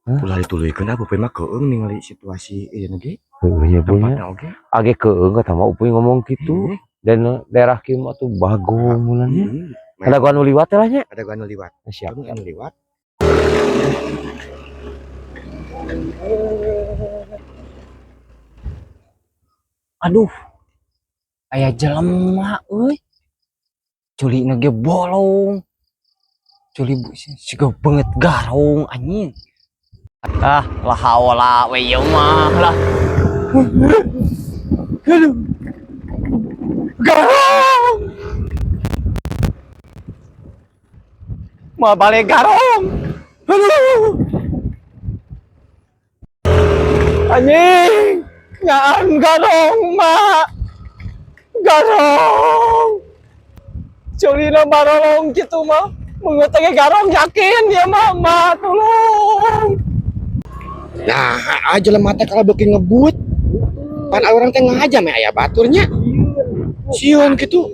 Ulah dituluykeun ah, Upuy mah keung ningali situasi ieu ge. Heueuh nya, Puy, nya. Tempatna oge. Age keung kata mah Upuy ngomong gitu. Dan daerah kieu mah tuh bagong mulanya. Ada gua anu liwat lah nya. Ada gua anu liwat. Siap. Anu liwat. Aduh. Aya jelema euy. Culina ge bolong. Culi siga banget garong anjing. Ah, lah haola we ieu mah lah. Aduh. Garong. Mau balik garong. Aduh. Anjing. Nyaan garong, mak. Garong. Culina barolong gitu mah. Mengut garong yakin ya mama, tolong. Nah, aja jelema teh kalau beuki ngebut. Pan urang teh ngahaja meh aya baturnya. Sieun kitu.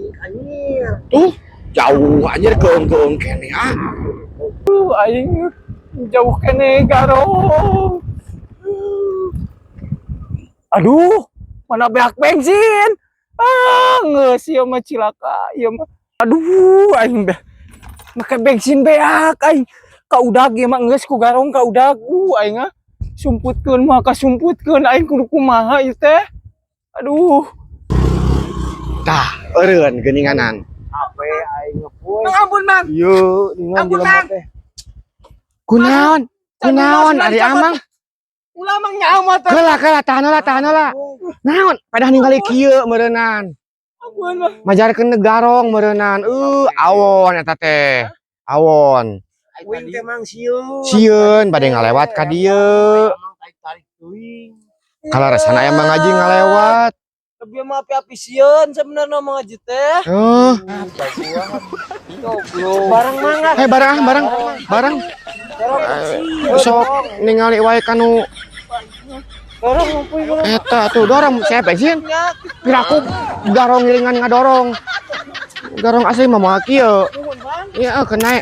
Tuh, jauh anjir keung-keung keneh ah. Aing jauh kene garong. Aduh, mana beak bensin. Ah, geus ieu mah cilaka ieu mah. Aduh, aing beak. Make bensin beak aing. Kaudag ieu mah geus ku garong kaudag. Aing ah. Sumputkeun mah kasumputkeun aing kudu kumaha ieu teh. Aduh. Tah, eureun geuninganan. Ape aing ngepuy. Mang ampun, Mang. Ieu ningan Ampun, jelema Mang. teh. Kunaon? Kunaon ari Amang? Ulah Mang nyawa teh. Keula keula tahan heula tahan heula. Naon? Padahal ningali kieu meureunnan. Ampun, Mang. Majarkeun garong meureunnan. Awon eta teh. Awon. Wing teh mang sieun. Sieun bade ngalewat ka dieu. Amang tarik-tarik teuing. Kalaresana aya Mang Haji ngalewat. Lebih mah api-api sieun sebenarnya Mang Haji teh. Oh, Barang mangga. eh barang ah, barang, barang. Sok ningali wae kanu Dorong ngumpul dorong. eta tuh dorong saya bensin. Piraku garong ngiringan ngadorong. Garong asli mah moal kieu. Nuhun, Bang. Iya, kena.